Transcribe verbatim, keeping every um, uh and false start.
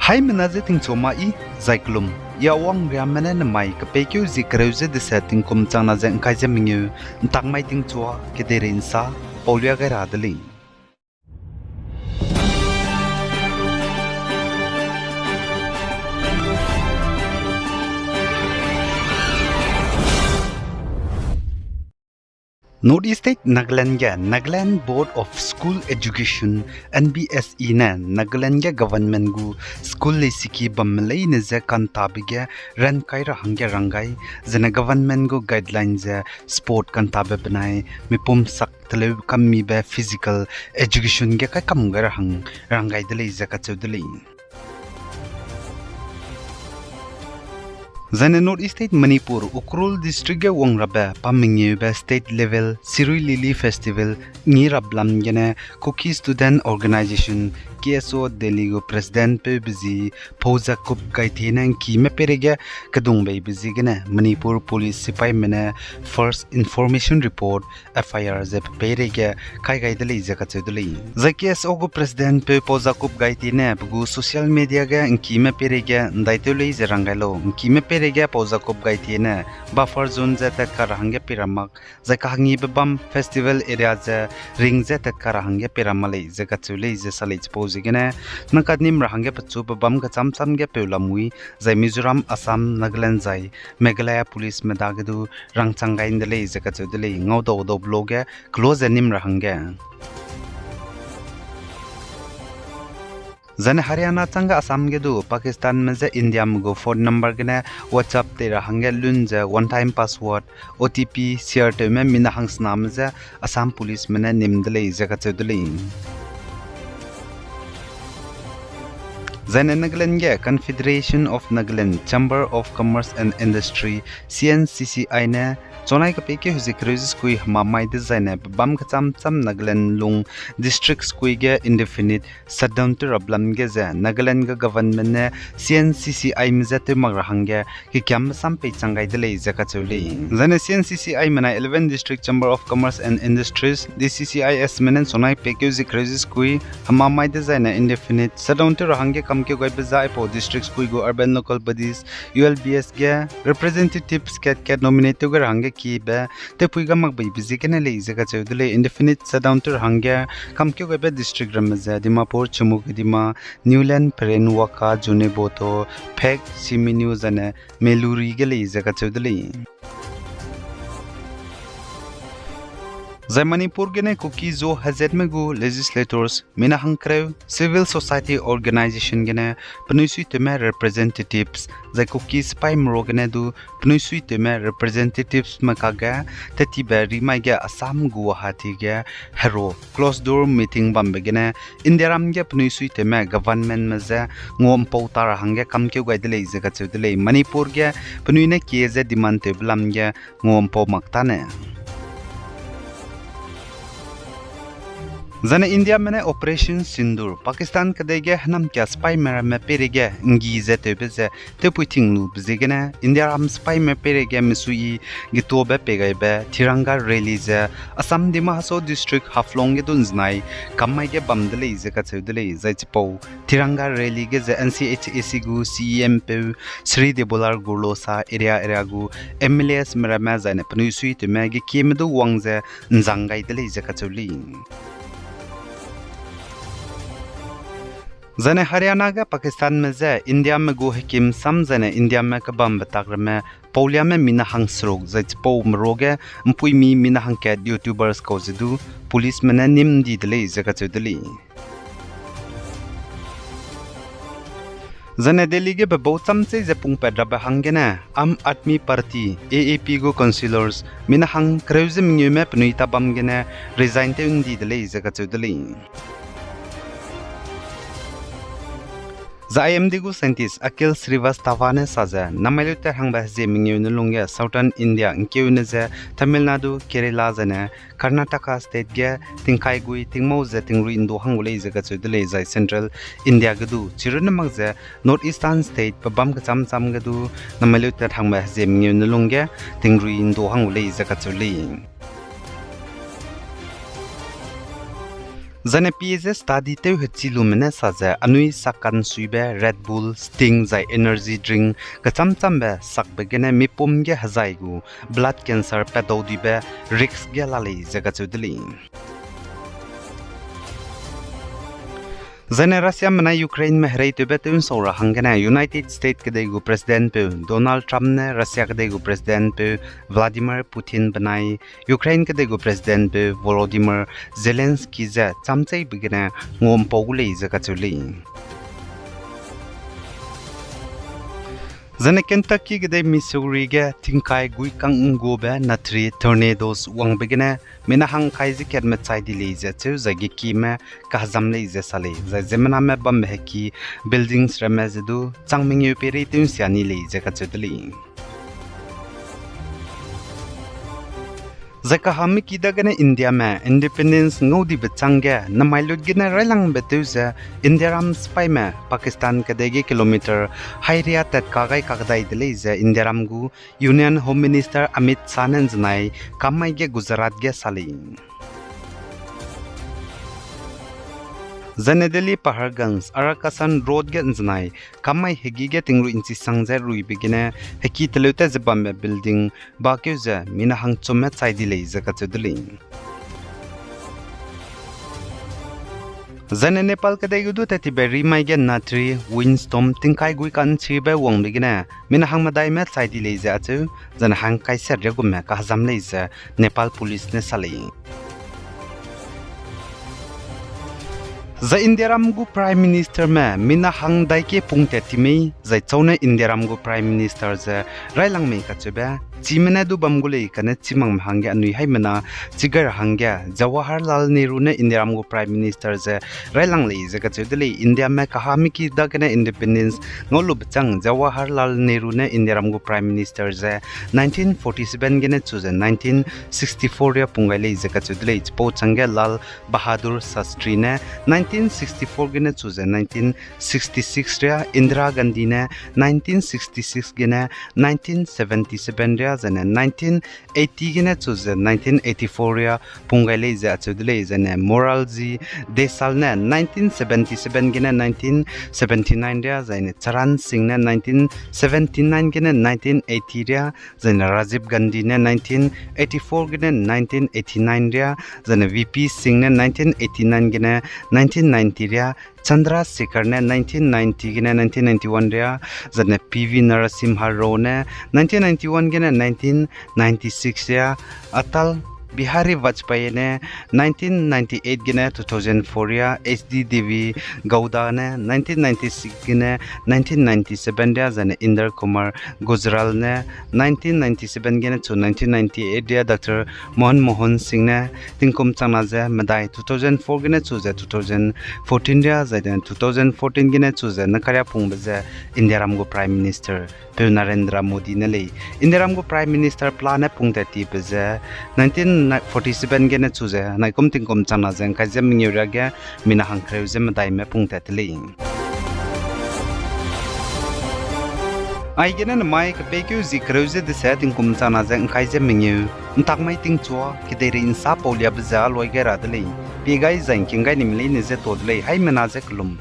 Haimena ze tingchu ma i, zai kelum, i a wang riamme ne nemai kepeikeu zie kereu ze deset tingkum changna ze ngkai ze mengeu, ntak mai tingchua, kedeirei nsa, paulia gai ra de lei. North East State Nagaland ge Nagaland Board of School Education, N B S E ne Nagaland ge government gu school leisiki bamme leine je kantabe ge rankai ra hangge ranggai, zene government gu guideline ze sport kantabe benai mipum sak teleu kammibe physical education ge kaikam gai ra hang ranggai de lei ze kacheu de lei. Zaine North East State Manipur, Ukhrul District ge wang rabe pa mengeube state level Shirui Lily Festival ngi rap lam gene Kuki Student Organisation, K S O Delhi gu president peube zi Pou Jacob Gaite ne ngkime peireige kedungbeibe ziegene Manipur Police sipaime ne First Information Report, F I R ze peireige kai gai de lei ze kacheu de lei. Zai K S O gu president peu Pou Jacob Gaite ne pe gu social media ge ngkime peireige ndaitew lei ze ranggai lau. Ngkime peireige Pou Jacob Gaite ne buffer zone ze tatka ra hangge pei ra mak, zai kahangibe bam festival area ze ring ze tatka ra hangge pei ra mak lei ze kacheu lei ze sa lei. Chipau ziegene nang kanim ra hangge pechube bam kecham cham ge peu lamui, zai Mizoram, Assam, Nagaland zai Meghalaya Policeme dage du rangchang gai nde lei ze kacheu de lei. Ngaudau dau blo ge kelo ze nim ra hangge. Zaine Haryana changge Assam ge du Pakistanme je Indiame gu phone number gene WhatsApp tei ra hangge lun ze one time password, O T P share tewme mina hangsename je Assam Policeme ne nim de lei ze kacheu de lei. Zaine Nagaland ge Confederation of Nagaland Chamber of Commerce and Industry, C N C C I ne chonai kepeikeu hezie kereu ze sekui hema mai dezaine pebam kecham cham Nagaland lung district sekui ge indefinite shutdown tew rap lam ge ze Nagaland ge government ne C N C C Ime je tew mak ra hangge kekiambe sam peichang gai de lei ze kacheu lei. Zaine C N C C Ime nai eleven District Chamber of Commerce and Industries, D C C I Sme ne chonai peikeu ze kereu ze sekui hema mai dezaine indefinite shutdown tew ra hangge kamkeu gaibe ze aipau district sekui gu urban local bodies, U L Bs ge representatives kat kat nominate tew gai ra hangge kiebe tewpui ga makbeibe ziegene lei ze kacheu de lei. Indefinite shutdown tew ra hangge kamkeu gaibe district ramme ze Dimapur, Chumoukedima, Niuland, Peren, Wokha, Zunheboto, Phek, Siminiu zaine Meluri ge lei ze kacheu de lei. Zai Manipur gene Kuki-Zo hezatme gu legislators, mina hangkereu, civil society organisation gene penui suitewme representatives, zai Kuki sipaime ro gene du penui suitewme representativesme kakge tetibe rimai ge Assam Guwahati ge hero closed door meeting bambe gene Indiaram ge penui suitewme governmentme je nguampau ta ra hangge kamkeu gai de lei ze kacheu de lei. Manipur ge penui ne kie ze demand tewbe lam ge nguampau mak tane. Zaine Indiame ne Operation Sindoor, Pakistan kedei ge hênamkia sipaime ramme peireige nggi ze tewbe ze tewpui ting lube ziegene Indiaram sipaime peireige mesuiyi getobe peigaibe Tiranga Rally ze Assam Dima Hasao District Haflong ge du nzenai kam mai ge bam de lei ze kacheu de lei. Zai chipau Tiranga Rally ge ze N C H A C gu C E Mpeu Sri Debolal Gorlosa area area gu M L Asme ramme zaine penui suitewme gekieme du wang ze nzang gai de lei ze kacheu lei. Zaine Haryana ge Pakistanme je Indiame gu hekim sam zaine Indiame kebambe tak ramme pauliame mina hangseruk zai chipaume ruage mpuimi mina hangkat YouTubers kau ze du policeme ne nim di de lei ze kacheu de lei. Zaine Delhi ge bebau chamchei ze pungpat rabe hanggene Aam Aadmi Party, A A P gu councillors mina hangkereu ze mengeume penui tabam gene resign tew ndi de lei ze kacheu de lei. Zai I M D gu scientist Akhil Srivastava ne sa ze, namai leu tat hangbe hezie mengeu ne lungge Southern India ngkeune ze Tamil Nadu, Kerala zaine Karnataka state ge tingkai gui tingmau ze tingrui ndu hang gu lei ze kacheu de lei. Zai Central India ge du chirunne mak ze North Eastern state pebam kecham cham ge du namai leu tat hangbe hezie mengeu ne lungge tingrui ndu hang gu lei ze kacheu lei. Zaine pie ze study tew hechi lume ne sa ze anui sakkansuibe Red Bull, Sting zai energy drink kechâm châmbe sakbe gene mipum ge hezai gu blood cancer patdau dibe risk ge la lei ze kacheu de lei. Zaine Russiame nai Ukraineme hereitewbe tew ’nsau ra hanggene United States kedei gu presidentpeu Donald Trump ne Russia kedei gu presidentpeu Vladimir Putin benai Ukraine kedei gu presidentpeu Volodymyr Zelensky ze châmcheibe gene ngua'mpau gu lei ze kacheu lei. Zaine Kentucky kedei Missouri ge tingkai guikang ’ngguabe natri tornadoes wangbe gene mina hang ’ngkai ze katme chai di lei ze cheu zai gekime kahezam lei ze sa lei, zai ziemmename bambe heki buildings ramme ze du chang mengeu peirei tew ’nsia ni lei ze kacheu de lei. Zai kahameki dagene Indiame independence ngau dibe chângge namai lut gene railangbe tew ze Indiaram sipaime Pakistan kedei ge kilometer hairia tat ka gai kakdai de lei ze Indiaram gu Union Home Minister Amit Shah ne ’nzenai kam mai ge Gujarat ge sa lei. Zaine Delhi Paharganj Arakan Road ge ’nzenai kam mai hegi ge tingrui ’nchi sang ze ruibe gene heki teleu tat ze bambe building bakeu ze mina hangchumme chai di lei ze kacheu de lei. Zaine Nepal kedei ge du tat tibe rimai ge natri windstorm tingkai guika ’nchibe wangbe gene mina hangmedaime chai di lei ze acheu, zaine hang kaiset ria gume kahezam lei ze Nepal police ne sa lei. Zai Indiaram gu Prime Ministerme mina hang daike pungtat ti mei, zai chau ne Indiaram gu Prime Minister ze railang mei kacheube, chime ne du bam gu lei kane chimangme hangge anui haimena chigai ra hangge Jawaharlal Nehru ne Indiaram gu Prime Minister ze railang lei ze kacheu de lei. Indiame kahameki dagene independence ngau lube chang Jawaharlal Nehru ne Indiaram gu Prime Minister ze nineteen forty seven gene chu ze nineteen sixty four ria pung gai lei ze kacheu de lei. Chipau changge Lal Bahadur Shastri ne nineteen sixty four gene chu ze nineteen sixty six ria, Indira Gandhi ne nineteen sixty six gene nineteen seventy seven ria, zaine nineteen eighty gene chu ze nineteen eighty four ria pung gai lei ze acheu de lei. Zaine Morarji Desai ne nineteen seventy seven gene nineteen seventy nine ria, zaine Charan Singh ne nineteen seventy nine gene nineteen eighty ria, zaine Rajiv Gandhi ne nineteen eighty four gene nineteen eighty nine ria, zaine V P Singh ne nineteen eighty nine gene nineteen ninety ria, Chandrasekhar ne nineteen ninety gene nineteen ninety one ria, zaine P V Narasimha Rao ne nineteen ninety one gene nineteen ninety six ria, Atal Bihari Vajpayee ne nineteen ninety eight gene two thousand four ria, H D Deve Gowda ne nineteen ninety six gene nineteen ninety seven ria, zaine Inder Kumar Gujral ne nineteen ninety seven gene chu nineteen ninety eight ria, Doctor Manmohan Singh ne tingkum changna ze medai two thousand four gene chu ze two thousand fourteen ria, zaine two thousand fourteen gene chu ze nakaria pungbe ze Indiaram gu Prime Minister peu Narendra Modi ne lei. Indiaram gu Prime Minister plan ne pungtat tibe ze nineteen forty seven gene chu ze naikum tingkum changna ze ngkai ze mengeu ria ge mina hangkereu ze medaime pungtat te lei. Aigene nemai kepeikeu zi kereu ze dese tingkum changna ze ngkai ze mengeu, ntakmai tingchua kedeirei nsa pauliabe ze a loi gai ra de lei. Pie gai zai ngking gai nime leine ze to de lei, haimena ze kelum.